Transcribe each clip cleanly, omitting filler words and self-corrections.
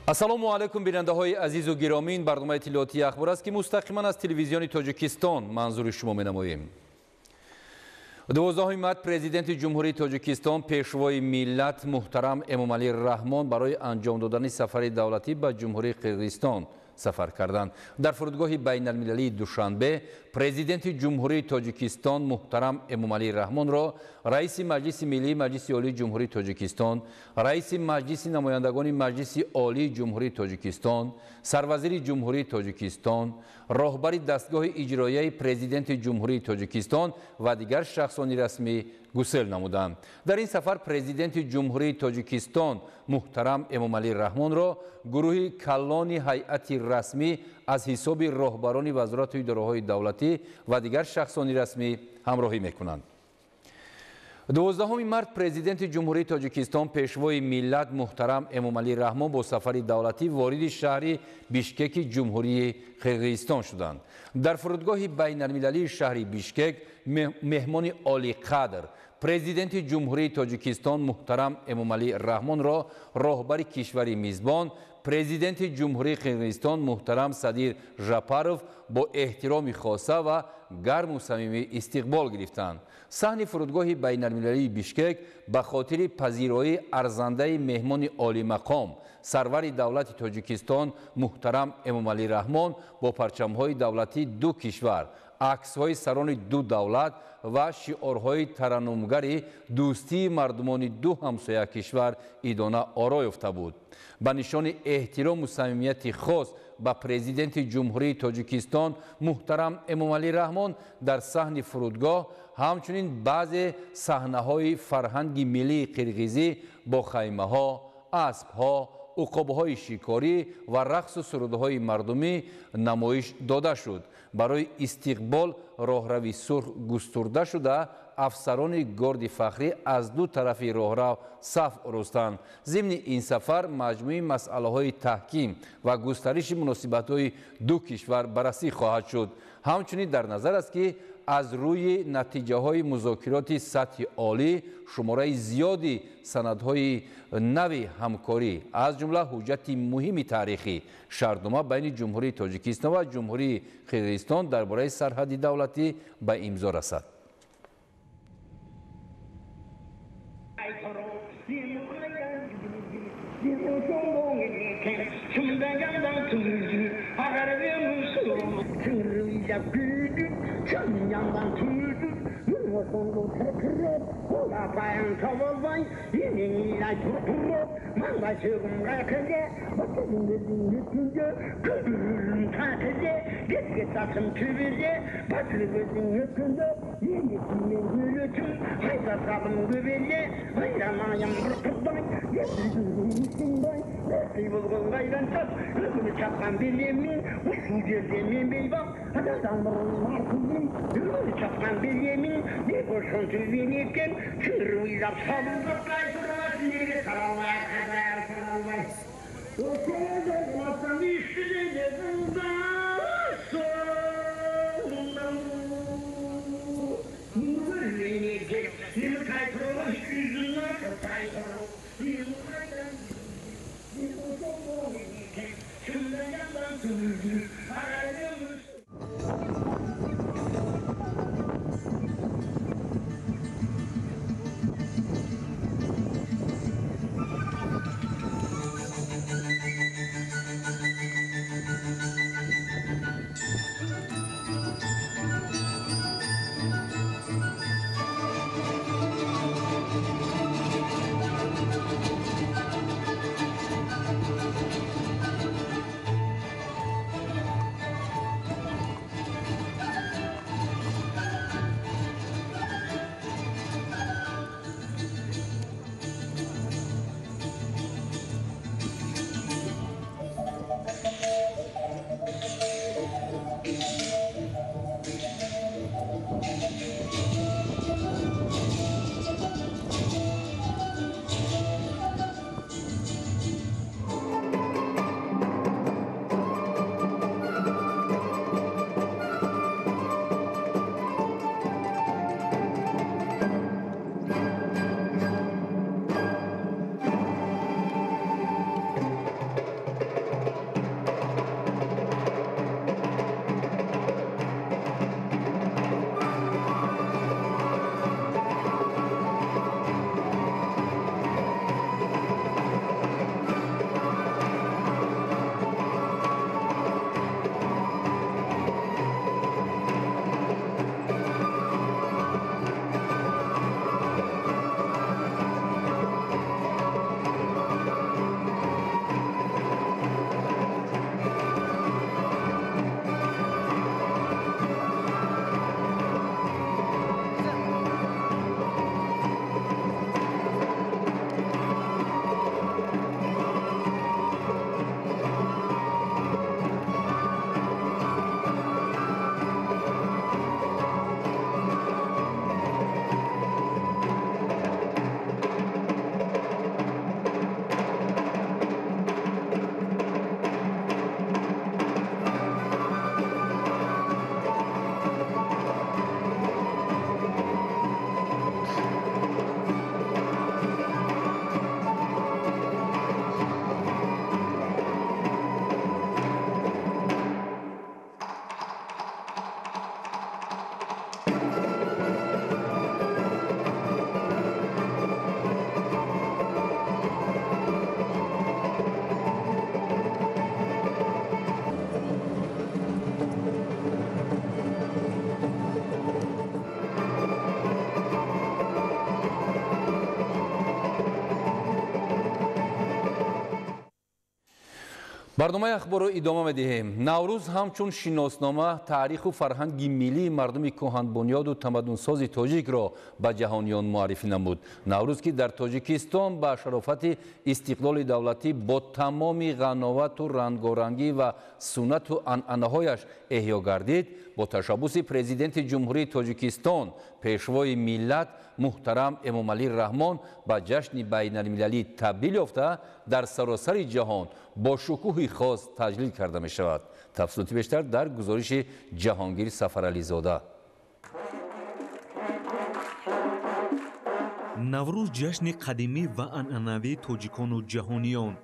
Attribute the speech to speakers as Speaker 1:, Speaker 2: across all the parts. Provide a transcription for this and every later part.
Speaker 1: Ассалому алайкум, бинандаҳои азизу гиромӣ. Ин барномаи иттилоотии ахбор аст, ки мустақиман аз телевизиони Тоҷикистон манзури шумо менамоем. 12 март президенти Ҷумҳурии Тоҷикистон, пешвои миллат муҳтарам Эмомалӣ Раҳмон барои анҷом додани сафари давлатӣ ба Ҷумҳурии Қирғизистон сафар карданд. Дар фурудгоҳи байналмилалии Душанбе президенти Ҷумҳурии Тоҷикистон муҳтарам Эмомалӣ Раҳмонро раиси Маҷлиси Миллии Маҷлиси Олии Ҷумҳурии Тоҷикистон, раиси Маҷлиси намояндагони Маҷлиси Олии Ҷумҳурии Тоҷикистон, сарвазири Ҷумҳурии Тоҷикистон, роҳбари дастгоҳи иҷроияи президенти Ҷумҳурии Тоҷикистон ва дигар шахсони расмӣ гусел намуданд. Дар ин сафар президенти Ҷумҳурии Тоҷикистон муҳтарам Эмомалӣ Раҳмонро гурӯҳи калони ҳайати расмӣ аз ҳисоби роҳбарони вазорату идораҳои давлатӣ ва дигар шахсони расмӣ ҳамроҳӣ мекунанд. 12 март президенти Ҷумҳурии Тоҷикистон, пешвои миллат муҳтарам Эмомалӣ Раҳмон бо сафари давлатӣ вориди шаҳри Бишкеки Ҷумҳурии Қирғизистон шуданд. Дар фурудгоҳи байналмилалии шаҳри Бишкек меҳмони олиқадр президенти Ҷумҳурии Тоҷикистон муҳтарам Эмомалӣ Раҳмонро роҳбари кишвари мизбон, президенти Ҷумҳурии Қирғизистон муҳтарам Садир Жапаров бо эҳтироми хоса ва гарму самимӣ истиқбол гирифтанд. Саҳни фурудгоҳи байналмилалии Бишкек ба хотири пазироии арзандаи меҳмони олимақом, сарвари давлати Тоҷикистон муҳтарам Эмомалӣ Раҳмон бо парчамҳои давлатии ду кишвар, аксҳои сарони ду давлат ва шиорҳои тараннумгари дӯстии мардумони ду ҳамсоя кишвар идона оро ёфта буд. Ба нишони эҳтирому самимияти хос ба президенти Ҷумҳурии Тоҷикистон муҳтарам Эмомалӣ Раҳмон дар саҳни фурудгоҳ ҳамчунин баъзе саҳнаҳои фарҳанги миллии қирғизӣ бо хаймаҳо, аспҳо, уқобҳои шикорӣ ва рақсу сурудҳои мардумӣ намоиш дода шуд. Барои истиқбол роҳрави сурх густурда шуда, афсарони горди фахрӣ аз ду тарафи роҳрав саф оростанд. Зимни ин сафар маҷмӯи масъалаҳои таҳким ва густариши муносибатҳои ду кишвар баррасӣ хоҳад шуд. Ҳамчунин дар назар аст, ки аз рӯи натиҷаҳои музокироти сатҳи олӣ шумораи зиёди санадҳои нави ҳамкорӣ, аз ҷумла ҳуҷҷати муҳими таърихӣ шартнома байни Ҷумҳурии Тоҷикистон ва Ҷумҳурии Қирғизистон дар бораи сарҳади давлатӣ ба имзо расад. Барномаи ахборро идома медиҳем. Наврӯз ҳамчун шиноснома таъриху фарҳанги миллии мардуми кӯҳанбунёду тамаддунсози тоҷикро ба ҷаҳониён муаррифӣ намуд. Наврӯз, ки дар Тоҷикистон ба шарофати истиқлоли давлатӣ бо тамоми ғановату рангорангӣ ва суннату анъанаҳояш эҳё гардид, бо ташаббуси Президенти Ҷумҳурии Тоҷикистон, Пешвои миллат муҳтарам Эмомалӣ Раҳмон ба ҷашни байналмилалӣ табдил ёфта, дар саросари ҷаҳон бо шукӯҳи хос таҷлил карда мешавад. Тафсилоти бештар дар гузориши Ҷаҳонгир Сафарализода.
Speaker 2: Наврӯз ҷашни қадимӣ ва анъанавии тоҷикону ҷаҳониён.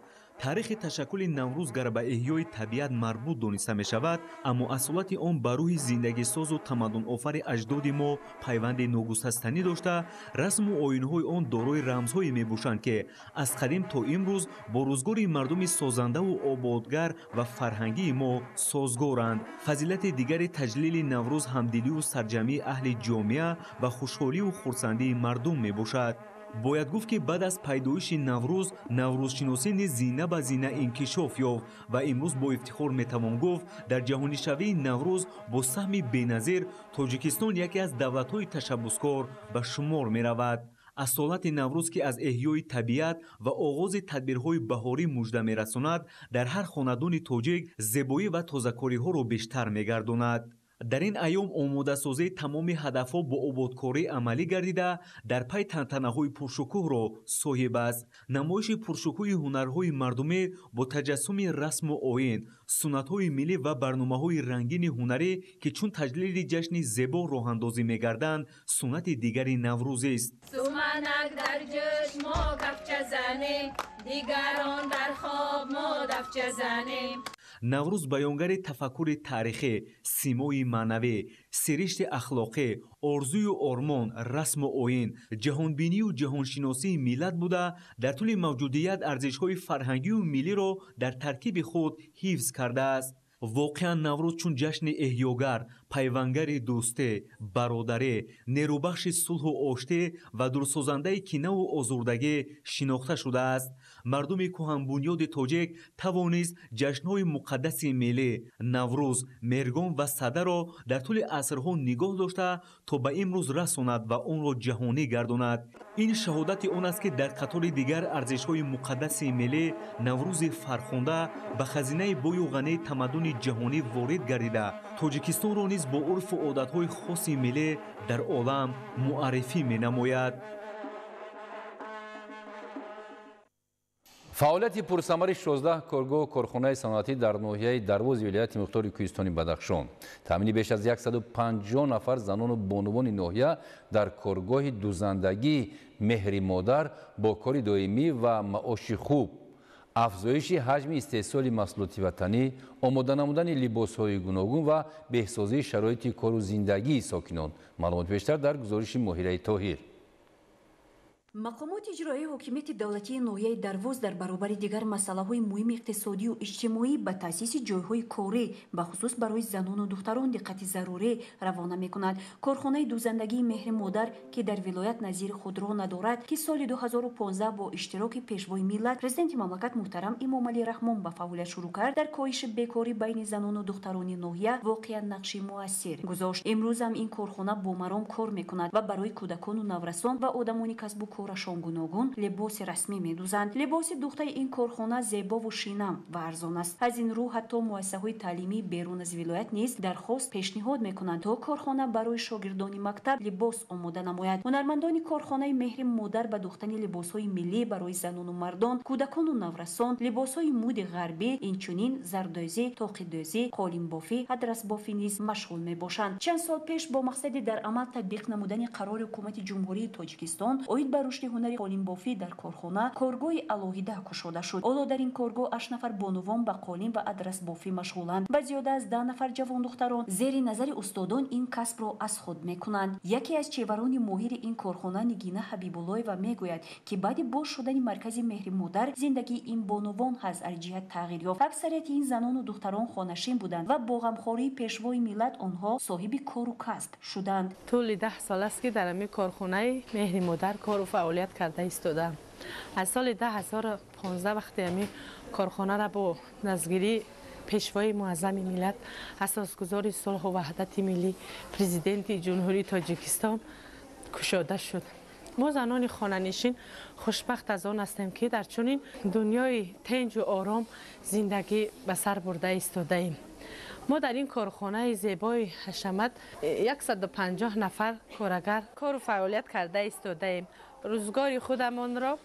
Speaker 2: Таърихи ташаккули Наврӯз гар ба эҳёи табиат марбут дониста мешавад, аммо асолати он ба рӯҳи зиндагисозу тамаддунофари аҷдоди мо пайванди ногусастанӣ дошта, расму оинҳои он дорои рамзҳое мебошанд, ки аз қадим то имрӯз бо рӯзгори мардуми созандаву ободгар ва фарҳангии мо созгоранд. Фазилати дигари таҷлили Наврӯз ҳамдилию сарҷамъии аҳли ҷомеа ва хушҳолию хурсандии мардум мебошад. Бояд гуфт, ки баъд аз пайдоиши Наврӯз наврӯзшиносӣ низ зина ба зина инкишоф ёфт ва имрӯз бо ифтихор метавон гуфт, дар ҷаҳонишавии Наврӯз бо саҳми беназир Тоҷикистон яке аз давлатҳои ташаббускор ба шумор меравад. Асолати Наврӯз, ки аз эҳёи табиат ва оғози тадбирҳои баҳорӣ мужда мерасонад, дар ҳар хонадони тоҷик зебоӣ ва тозакориҳоро бештар мегардонад. Дар ин айём омодасозии тамоми ҳадафҳо бо ободкорӣ амалӣ гардида, дар пай тантанаҳои пуршукӯҳро соҳиб аст. Намоиши пуршукӯҳи ҳунарҳои мардумӣ бо таҷассуми расму оин, суннатҳои миллӣ ва барномаҳои рангини ҳунарӣ, ки чун таҷлили ҷашни зебо роҳандозӣ мегарданд, суннати дигари наврӯзист.
Speaker 3: Суманак дар ҷӯш мо кафча занем, дигарон дар хоб мо дафча занем.
Speaker 2: Наврӯз баёнгари тафаккури таърихӣ, симои маънавӣ, сиришти ахлоқӣ, орзую ормон, расму оин, ҷаҳонбинию ҷаҳоншиносии миллат буда, дар тӯли мавҷудият арзишҳои фарҳангию миллиро дар таркиби худ ҳифз кардааст. Воқеан, Наврӯз чун ҷашни эҳёгар, пайвангари дӯстӣ, бародарӣ, нерӯбахши сулҳу оштӣ ва дурсозандаи кинаву озурдагӣ шинохта шудааст. Мардуми кӯҳанбунёди тоҷик тавонист ҷашнҳои муқаддаси миллӣ Наврӯз, Меҳргон ва Садаро дар тӯли асрҳо нигоҳ дошта, то ба имрӯз расонад ва онро ҷаҳонӣ гардонад. Ин шаҳодати он аст, ки дар қатори дигар арзишҳои муқаддаси миллӣ Наврӯзи фархунда ба хазинаи бою ғании тамаддуни ҷаҳонӣ ворид гардида, Тоҷикистонро низ бо урфу одатҳои хоси миллӣ дар олам муаррифӣ менамояд.
Speaker 1: Фаъолияти пурсамари 16 коргоҳу корхонаи саноатӣ дар ноҳияи Дарвози вилояти мухтори Кӯҳистони Бадахшон, таъмини беш аз 150 нафар занону бонувони ноҳия дар коргоҳи дузандагии Меҳри модар бо кори доимӣ ва маоши хуб, афзоиши ҳаҷми истеҳсоли маҳсулоти ватанӣ, омода намудани либосҳои гуногун ва беҳсозии шароити кору зиндагии сокинон. Маълумоти бештар дар гузориши Моҳираи Тоҳир.
Speaker 4: Мақомоти иҷроияи ҳокимияти давлатии ноҳияи Дарвоз дар баробари дигар масъалаҳои муҳими иқтисодию иҷтимоӣ ба таъсиси ҷойҳои корӣ, бахусус барои занону духтарон, диққати зарурӣ равона мекунад. Корхонаи дузандагии Меҳри модар, ки дар вилоят назири худро надорад, ки соли 2015 бо иштироки Пешвои миллат, Президенти мамлакат муҳтарам Эмомалӣ Раҳмон ба фаъолият шурӯъ кард, дар коҳиши бекорӣ байни занону духтарони ноҳия воқеан нақши муассир гузошт. Имрӯзам ин корхона бо маром кор мекунад ва барои кӯдакону наврасон ва одамони касбу корашон гуногун либоси расмӣ медӯзанд. Либоси духтаи ин корхона зебову шинам ва арзон аст. Аз ин рӯ ҳатто муассисаҳои таълимии берун аз вилоят низ дархост пешниҳод мекунанд, то корхона барои шогирдони мактаб либос омода намояд. Ҳунармандони корхонаи Меҳри модар ба духтани либосҳои миллӣ барои занону мардон, кӯдакону наврасон, либосҳои муди ғарбӣ, инчунин зардӯзӣ, тоқидӯзӣ, қолинбофӣ, адрасбофӣ низ машғул мебошанд. Чанд сол пеш бо мақсади дар амал татбиқ намудани қарори Ҳукумати Ҷумҳурии Тоҷикистон оид ба рушди ҳунари қолинбофӣ дар корхона коргоҳи алоҳида кушода шуд. Ҳоло дар ин коргоҳ 8 нафар бонувон ба қолин ва адрасбофӣ машғуланд ва зиёда аз 10 нафар ҷавондухтарон зери назари устодон ин касбро аз худ мекунанд. Яке аз чеварони моҳири ин корхона Нигина Ҳабибуллоева мегӯяд, ки баъди боз шудани маркази Меҳри модар зиндагии ин бонувон аз ҳар ҷиҳат тағйир ёфт. Аксарияти ин занону духтарон хонашин буданд ва бо ғамхории Пешвои миллат онҳо соҳиби кору касб шуданд.
Speaker 5: Тӯли 10 сол аст, ки дар ҳамин корхонаи Меҳри модар кору фаъолият карда истодаам. Аз соли 2015 вақте ҳамин корхонаро бо дастгирии Пешвои Муаззами миллат, асосгузори сулҳу ваҳдати миллӣ, Президенти Ҷумҳурии Тоҷикистон кушода шуд. Мо занони хонанишин хушбахт аз он ҳастем, ки дар чунин дунёи тинҷу ором зиндагӣ ба сар бурда истодаем. Мо дар ин корхонаи зебои ҳашамат 150 нафар корагар кору фаъолият карда истодаем. Рӯзгори худамонро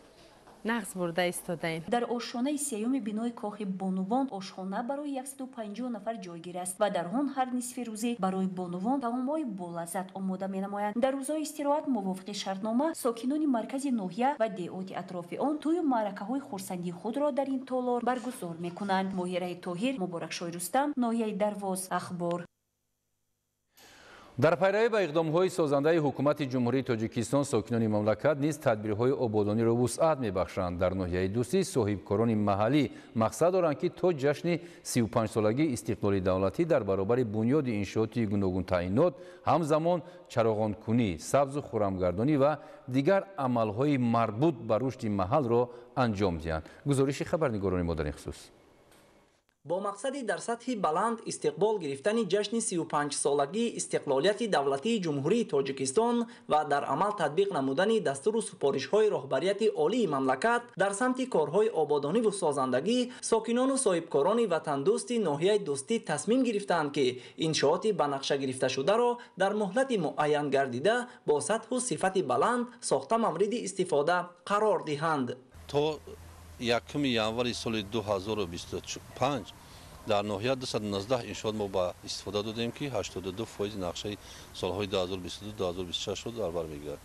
Speaker 5: нағз бурда истодаем.
Speaker 4: Дар ошхонаи сеюми бинои кохи бонувон ошхона барои 150 нафар ҷойгир аст ва дар он ҳар нисфи рӯзӣ барои бонувон таомҳои болаззат омода менамоянд. Дар рӯзҳои истироҳат мувофиқи шартнома сокинони маркази ноҳия ва деҳоти атрофи он тӯю маъракаҳои хурсандии худро дар ин толор баргузор мекунанд. Моҳираи Тоҳир, Муборакшоҳи Рустам, ноҳияи Дарвоз, Ахбор.
Speaker 1: Дар пайравӣ ба иқдомҳои созандаи ҳукумати Ҷумҳурии Тоҷикистон сокинони мамлакат низ тадбирҳои ободониро вусъат мебахшанд. Дар ноҳияи Дӯстӣ соҳибкорони маҳаллӣ мақсад доранд, ки то ҷашни 35-солагии истиқлоли давлатӣ дар баробари бунёди иншооти гуногунтаъинот ҳамзамон чароғонкунӣ, сабзу хуррамгардонӣ ва дигар амалҳои марбут ба рушди маҳалро анҷом диҳанд. Гузориши хабарнигорони мо дар ин хусус.
Speaker 6: Бо мақсади дар сатҳи баланд истиқбол гирифтани ҷашни 35-солагии истиқлолияти давлатии Ҷумҳурии Тоҷикистон ва дар амал татбиқ намудани дастуру супоришҳои роҳбарияти олии мамлакат дар самти корҳои ободониву созандагӣ, сокинону соҳибкорони ватандӯсти ноҳияи Дӯстӣ тасмим гирифтаанд, ки иншооти ба нақша гирифташударо дар муҳлати муайян гардида бо сатҳу сифати баланд сохта мавриди истифода қарор диҳанд.
Speaker 7: То 1 январи соли 2025 дар ноҳия 219 иншоот мо ба истифода додем, ки 82% нақшаи солҳои 2022-2026-ро дар бар мегирад.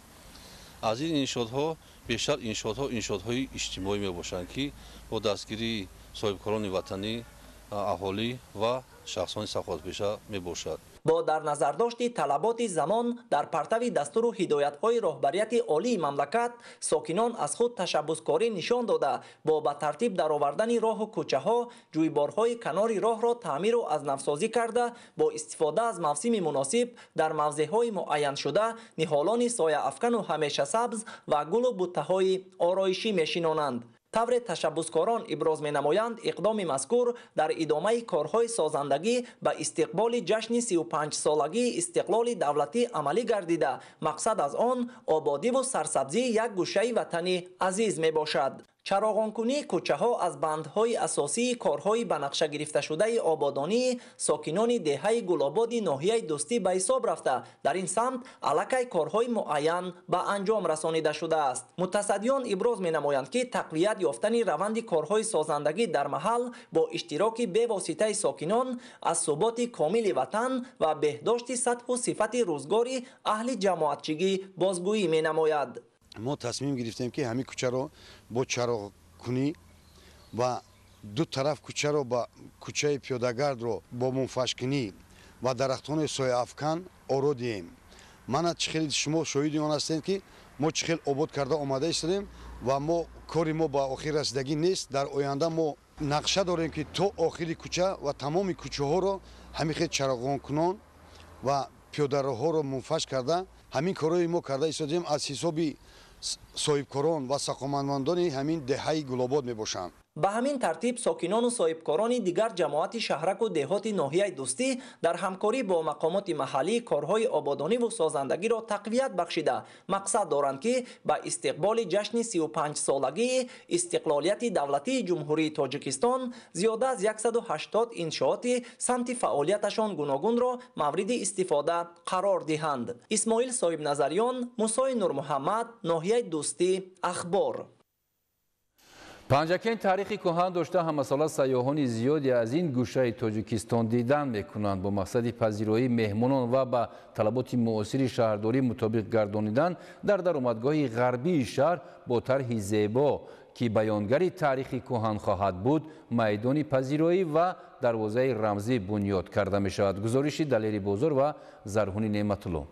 Speaker 7: Аз ин иншоотҳо бештар иншоотҳо иншоотҳои иҷтимоӣ мебошанд, ки бо дастгирии соҳибкорони ватанӣ, аҳолӣ ва шахсони саховатпеша мебошад.
Speaker 6: Бо дар назардошти талаботи замон дар партави дастуру ҳидоятҳои роҳбарияти олии мамлакат, сокинон аз худ ташаббускорӣ нишон дода, бо ба тартиб даровардани роҳу кӯчаҳо, ҷӯйборҳои канори роҳро таъмиру аз навсозӣ карда, бо истифода аз мавсими муносиб дар мавзеъҳои муайяншуда ниҳолони сояафкану ҳамешасабз ва гулу буттаҳои ороишӣ мешинонанд. Тавре ташаббускорон иброз менамоянд, иқдоми мазкур дар идомаи корҳои созандагӣ ба истиқболи ҷашни 35-солагии истиқлоли давлатӣ амалӣ гардида, мақсад аз он ободиву сарсабзии як гӯшаи ватани азиз мебошад. Чароғонкунии кӯчаҳо аз бандҳои асосии корҳои ба нақша гирифташудаи ободонии сокинони деҳаи Гулободи ноҳияи Дӯстӣ ба ҳисоб рафта, дар ин самт аллакай корҳои муайян ба анҷом расонида шудааст. Мутасаддиён иброз менамоянд, ки тақвият ёфтани раванди корҳои созандагӣ дар маҳал бо иштироки бевоситаи сокинон аз суботи комили ватан ва беҳдошти сатҳу сифати рӯзгори аҳли ҷамоатчигӣ бозгӯӣ менамояд.
Speaker 8: Мо тасмим гирифтем, ки ҳамин кӯчаро бо чароғкунӣ ва ду тараф кӯчаро ба кӯчаи пиёдагардро бо мунфашкунӣ ва дарахтони сояафкан оро диҳем. Мана чӣ хел шумо шоҳиди он ҳастем, ки мо чӣ хел обод карда омада истодем ва мо кори мо ба охир расидагӣ нест. Дар оянда мо нақша дорем, ки то охири кӯча ва тамоми кӯчаҳоро ҳамин хел чароғонкунон ва пиёдароҳҳоро мунфаш карда, ҳамин корҳои мо карда истодем аз ҳисоби соҳибкорон ва саховатмандони ҳамин деҳаи Гулобод мебошанд.
Speaker 6: Ба ҳамин тартиб сокинону соҳибкорони дигар ҷамоати шаҳраку деҳоти ноҳияи Дӯстӣ дар ҳамкорӣ бо мақомоти маҳаллӣ корҳои ободониву созандагиро тақвият бахшида, мақсад доранд, ки ба истиқболи ҷашни 35-солагии истиқлолияти давлатии Ҷумҳурии Тоҷикистон зиёда аз 180 иншооти самти фаъолияташон гуногунро мавриди истифода қарор диҳанд. Исмоил Соҳибназарён, Мусои Нурмуҳаммад, ноҳияи Дӯстӣ, Ахбор.
Speaker 1: Панҷакент таърихи кӯҳан дошта, ҳамасола сайёҳони зиёде аз ин гӯшаи Тоҷикистон дидан мекунанд. Бо мақсади пазироии меҳмонон ва ба талаботи муосири шаҳрдорӣ мутобиқ гардонидан дар даромадгоҳи ғарбии шаҳр бо тарҳи зебо, ки баёнгари таърихи кӯҳан хоҳад буд, майдони пазироӣ ва дарвозаи рамзӣ бунёд карда мешавад. Гузориши Далери Бозор ва Зарҳуни Неъматулло.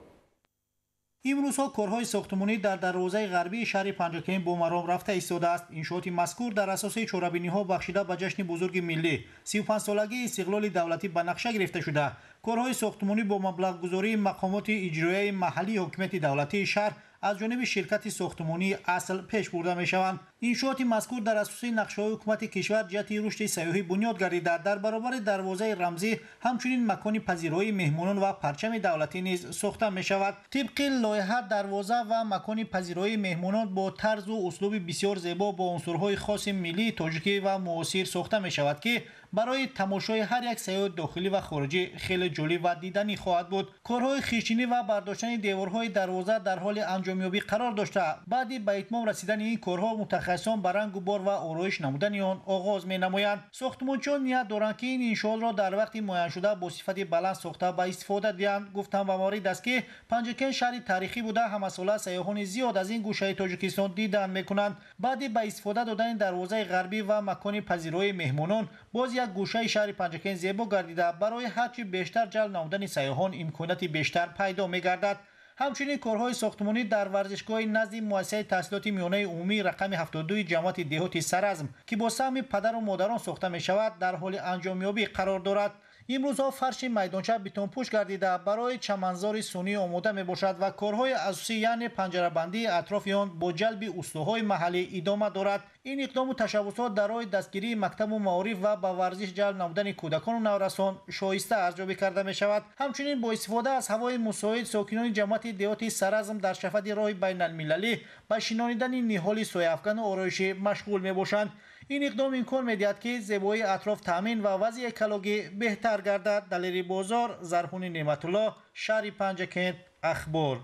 Speaker 9: Имрӯзҳо корҳои сохтмонӣ дар дарвозаи ғарбии шаҳри Панҷакент бо маром рафта истодааст. Иншооти мазкур дар асоси чорабиниҳо бахшида ба ҷашни бузурги миллӣ 35-солагии истиқлоли давлатӣ ба нақша гирифта шуда, корҳои сохтмонӣ бо маблағгузории мақомоти иҷроияи маҳаллии ҳокимияти давлатии шаҳр аз ҷониби ширкати сохтмонии Асл пеш бурда мешаванд. Иншооти мазкур дар асоси нақшаҳои ҳукумати кишвар ҷиҳати рушди сайёҳӣ бунёд гардида, дар баробари дарвозаи рамзӣ ҳамчунин макони пазироии меҳмонон ва парчами давлатӣ низ сохта мешавад. Тибқи лоиҳа дарвоза ва макони пазироии меҳмонон бо тарзу услуби бисёр зебо бо унсурҳои хоси миллии тоҷикӣ ва муосир сохта мешавад, ки барои тамошои ҳар як сайёҳи дохилӣ ва хориҷӣ хеле ҷолиб ва диданӣ хоҳад буд. Корҳои хишчинӣ ва бардоштани деворҳои дарвоза дар ҳоли анҷомёбӣ қарор дошта, баъди ба итмом расидани ин корҳо мутахассисон ба рангу бор ва ороиш намудани он оғоз менамоянд. Сохтмончиён ният доранд, ки ин иншоотро дар вақти муайяншуда бо сифати баланд сохта ба истифода диҳанд. Гуфтам ба маврид аст, ки Панҷакент шаҳри таърихӣ буда, ҳамасола сайёҳони зиёд аз ин гӯшаи Тоҷикистон дидан мекунанд. Баъди ба истифода додани дарвозаи ғарбӣ ва макони пазироии меҳмонон боз як гӯшаи шаҳри Панҷакент зебо гардида, барои ҳарчи бештар ҷалб намудани сайёҳон имконияти бештар пайдо мегардад. Ҳамчунин корҳои сохтмонӣ дар варзишгоҳи назди муассисаи таҳсилоти миёнаи умумии рақами 72 ҷамоати деҳоти Саразм, ки бо саҳми падару модарон сохта мешавад, дар ҳоли анҷомёбӣ қарор дорад. Имрӯзҳо фарши майдонча бетонпӯш гардида, барои чаманзори сунъӣ омода мебошад ва корҳои асосӣ, яъне панҷарабандии атрофи он бо ҷалби устоҳои маҳаллӣ идома дорад. Ин иқдому ташаббусҳо дар роҳи дастгирии мактабу маориф ва ба варзиш ҷалб намудани кӯдакону наврасон шоиста арзёбӣ карда мешавад. Ҳамчунин бо истифода аз ҳавои мусоид сокинони ҷамоати деҳоти Саразм дар шафати роҳи байналмилалӣ ба шинонидани ниҳоли сояафкану ороишӣ машғул мебошанд. Ин иқдом имкон медиҳад, ки зебоии атроф таъмин ва вазъи экологӣ беҳтар гардад. Далери Бозор, Зарҳуни Неъматуллоҳ, шаҳри Панҷакент, Ахбор.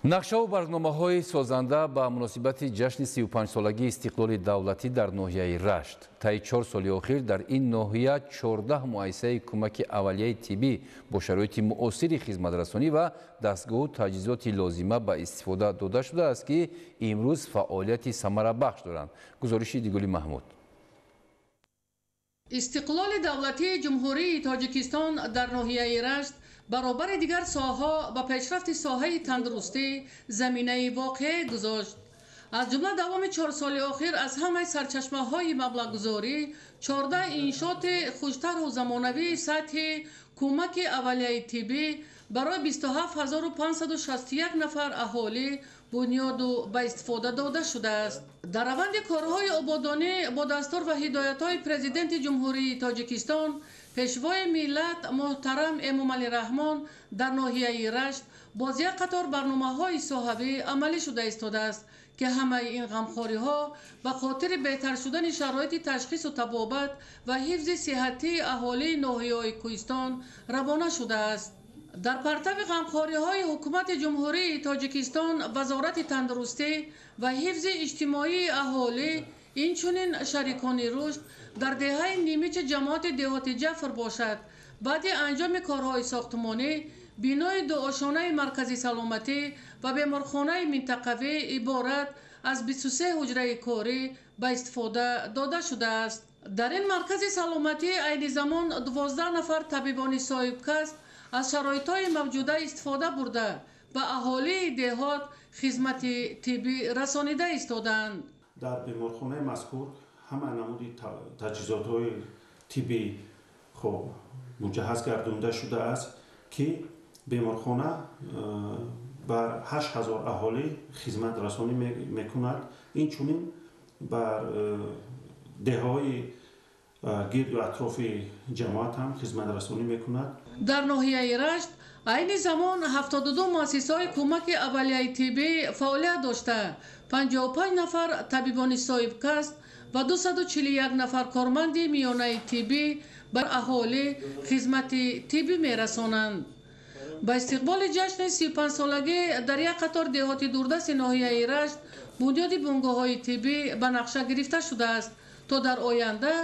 Speaker 1: Нақшаву барномаҳои созанда ба муносибати ҷашни 35-солагии истиқлоли давлатӣ дар ноҳияи Рашт. Таи 4 соли охир дар ин ноҳия 14 муассисаи кӯмаки аввалияи тиббӣ бо шароити муосири хизматрасонӣ ва дастгоҳу таҷҳизоти лозима ба истифода дода шудааст, ки имрӯз фаъолияти самарабахш доранд. Гузориши Дигули Маҳмуд.
Speaker 10: Истиқлоли давлатии Ҷумҳурии Тоҷикистон дар ноҳияи Рашт баробари дигар соҳаҳо ба пешрафти соҳаи тандурустӣ заминаи воқеӣ гузошт. Аз ҷумла давоми 4 соли охир аз ҳамаи сарчашмаҳои маблағгузорӣ 14 иншооти хуштару замонавии сатҳи кӯмаки аввалияи тиббӣ барои 27561 нафар аҳолӣ бунёду ба истифода дода шудааст. Дар раванди корҳои ободонӣ бо дастур ва ҳидоятҳои Президенти Ҷумҳурии Тоҷикистон Пешвои миллат муҳтарам Эмомалӣ Раҳмон дар ноҳияи Рашт боз як қатор барномаҳои соҳавӣ амалӣ шуда истодааст, ки ҳамаи ин ғамхориҳо ба хотири беҳтар шудани шароити ташхису табобат ва ҳифзи сиҳатии аҳолии ноҳияҳои кӯҳистон равона шудааст. Дар партави ғамхориҳои ҳукумати Ҷумҳурии Тоҷикистон, Вазорати тандурустӣ ва ҳифзи иҷтимоии аҳолӣ, инчунин шарикони рушд дар деҳаи Нимичи ҷамоати деҳоти Ҷафр бошад. Баъди анҷоми корҳои сохтмонӣ бинои дуошонаи маркази саломатӣ ва беморхонаи минтақавӣ иборат аз 23 ҳуҷраи корӣ ба истифода дода шудааст. Дар ин маркази саломатӣ айни замон 12 нафар табибони соҳибкасб аз шароитҳои мавҷуда истифода бурда ба аҳолии деҳот хизмати тиббӣ расонида истодаанд.
Speaker 11: Дар беморхонаи мазкур ҳама намуди таҷҳизотҳои тиббӣ хуб муҷаҳҳаз гардонда шудааст, ки беморхона бар 8000 аҳолӣ хизматрасонӣ мекунад. Инчунин бар деҳаҳои гирду атрофи ҷамоат ҳам хизматрасонӣ мекунад.
Speaker 10: Дар ноҳияи Рашт айни замон 72 муассисаҳои кӯмаки аввалияи тиббӣ фаъолият дошта, 55 нафар табибони соҳибкасб ва 241 нафар корманди миёнаи тиббӣ бар аҳолӣ хизмати тиббӣ мерасонанд. Ба истиқболи ҷашни 35-солагӣ дар як қатор деҳоти дурдасти ноҳияи Рашт бунёди бунгоҳҳои тиббӣ ба нақша гирифта шудааст, то дар оянда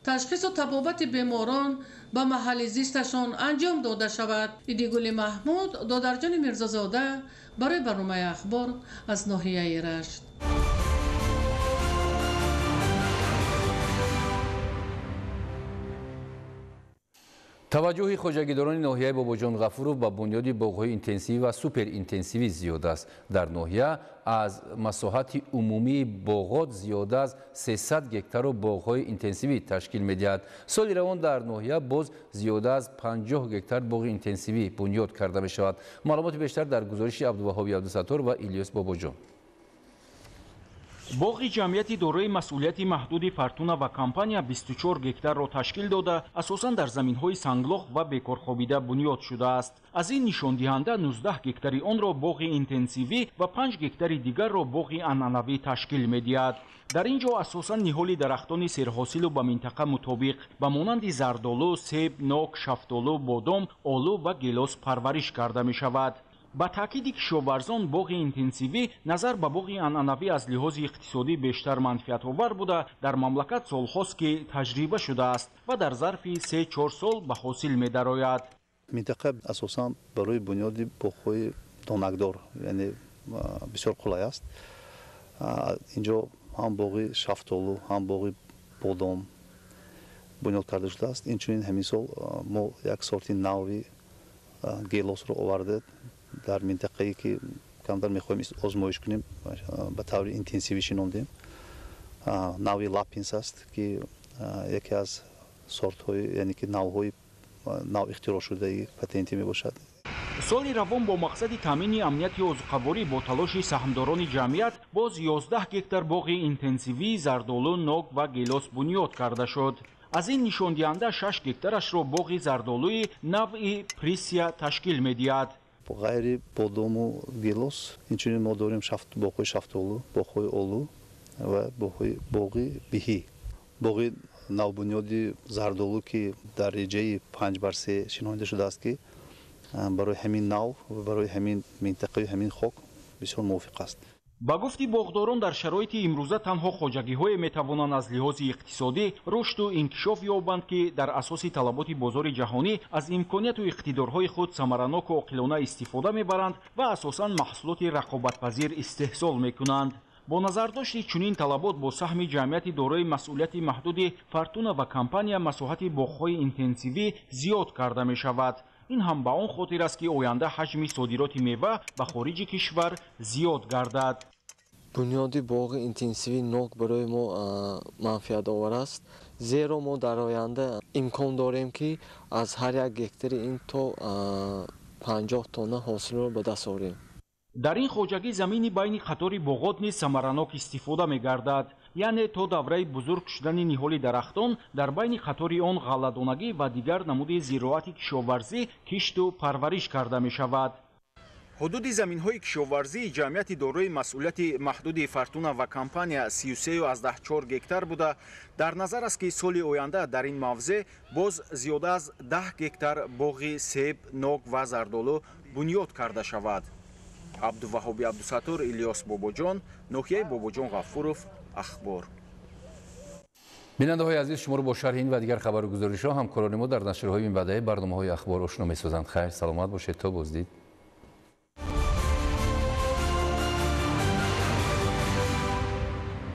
Speaker 10: ташхису табобати беморон ба маҳалли зисташон анҷом дода шавад. Идигули Маҳмуд, Додарҷони Мирзозода барои барномаи Ахбор аз ноҳияи Рашт.
Speaker 1: Таваҷҷӯҳи хоҷагидорони ноҳияи Бобоҷон Ғафуров ба бунёди боғҳои интенсивӣ ва суперинтенсивӣ зиёд аст. Дар ноҳия аз масоҳати умумии боғот зиёда аз 300 гектару боғҳои интенсивӣ ташкил медиҳад. Соли равон дар ноҳия боз зиёда аз 50 гектар боғи интенсивӣ бунёд карда мешавад. Маълумоти бештар дар гузориши Абдуваҳоби Абдусаттор ва Илёс Бобоҷон.
Speaker 12: Боғи ҷамъияти дорои масъулияти маҳдуди Фортуна ва компания 24 гектарро ташкил дода, асосан дар заминҳои санглох ва бекорхобида бунёд шудааст. Аз ин нишондиҳанда 19 гектари онро боғи интенсивӣ ва 5 гектари дигарро боғи анъанавӣ ташкил медиҳад. Дар ин ҷо асосан ниҳоли дарахтони серҳосилу ба минтақа мутобиқ ба монанди зардолу, себ, нок, шафтолу, бодом, олу ва гелос парвариш карда мешавад. Ба таъкиди кишоварзон, боғи интенсивӣ назар ба боғи анъанавӣ аз лиҳози иқтисодӣ бештар манфиатовар буда, дар мамлакат солҳост ки таҷриба шудааст ва дар зарфи 3-4 сол ба ҳосил медарояд.
Speaker 13: Минтақа асосан барои бунёди боғҳои донакдор, яъне бисёр қулай аст. Инҷо ҳам боғи шафтолу, ҳам боғи бодом бунёд карда шудааст. Инчунин ҳамин сол мо як сорти нави гелосро оварда дар минтақае ки камтар мехоҳем озмоиш кунем, ба таври интенсивӣ шинондем. Нави Лапинс аст, ки яке аз сортҳои, яъне ки навҳои нав ихтироъшудаи патентӣ мебошад.
Speaker 12: Соли равон бо мақсади таъмини амнияти озуқаворӣ бо талоши саҳмдорони ҷамъият боз 11 гектар боғи интенсивии зардолу, нок ва гелос бунёд карда шуд. Аз ин нишондиҳанда 6 гектарашро боғи зардолуи навъи Присия ташкил медиҳад.
Speaker 13: Ғайри бодому гелос, инчунин мо дорем боғҳои шафтолу, боғҳои олу ва боғи биҳӣ. Боғи навбунёди зардолу, ки дар реҷаи 5 бар 3 шинонида шудааст, ки барои ҳамин нав ва барои ҳамин минтақаи ҳамин хок бисёр мувофиқ аст.
Speaker 12: Ба гуфти боғдорон, дар шароити имрӯза танҳо хоҷагиҳое метавонанд аз лиҳози иқтисодӣ рушду инкишоф ёбанд, ки дар асоси талаботи бозори ҷаҳонӣ аз имконияту иқтидорҳои худ самараноку оқилона истифода мебаранд ва асосан маҳсулоти рақобатпазир истеҳсол мекунанд. Бо назардошти чунин талабот, бо саҳми ҷамъияти дорои масъулияти маҳдуди Фортуна ва компания масоҳати боғҳои интенсивӣ зиёд карда мешавад. Ин ҳам ба он хотир аст, ки оянда ҳаҷми содироти мева ба хориҷи кишвар зиёд гардад.
Speaker 14: Бунёди боғи интенсивии нок барои мо манфиатовар аст, зеро мо дар оянда имкон дорем, ки аз ҳар як гектари ин то 50 тонна ҳосилро ба даст орем.
Speaker 12: Дар ин хоҷагӣ замини байни қатори боғот низ самаранок истифода мегардад, яъне то давраи бузург шудани ниҳоли дарахтон дар байни қатори он ғалладонагӣ ва дигар намуди зироати кишоварзӣ кишту парвариш карда мешавад. Ҳудуди заминҳои кишоварзии ҷамъияти дорои масъулияти маҳдуди Фортуна ва компания 33,4 гектар буда, дар назар аст, ки соли оянда дар ин мавзеъ боз зиёда аз 10 гектар боғи себ, нок ва зардолу бунёд карда шавад. Абдуваҳоби Абдусаттор, Илёс Бобоҷон, ноҳияи Бобоҷон Ғафуров, Ахбор.
Speaker 1: Бинандаҳои азиз, шуморо бо шарҳи ин ва дигар хабару гузоришҳо ҳамкорони мо дар нашрҳои минбаъдаи барномаҳои Ахбор ошно месозанд. Хайр, саломат бошед, то боздид.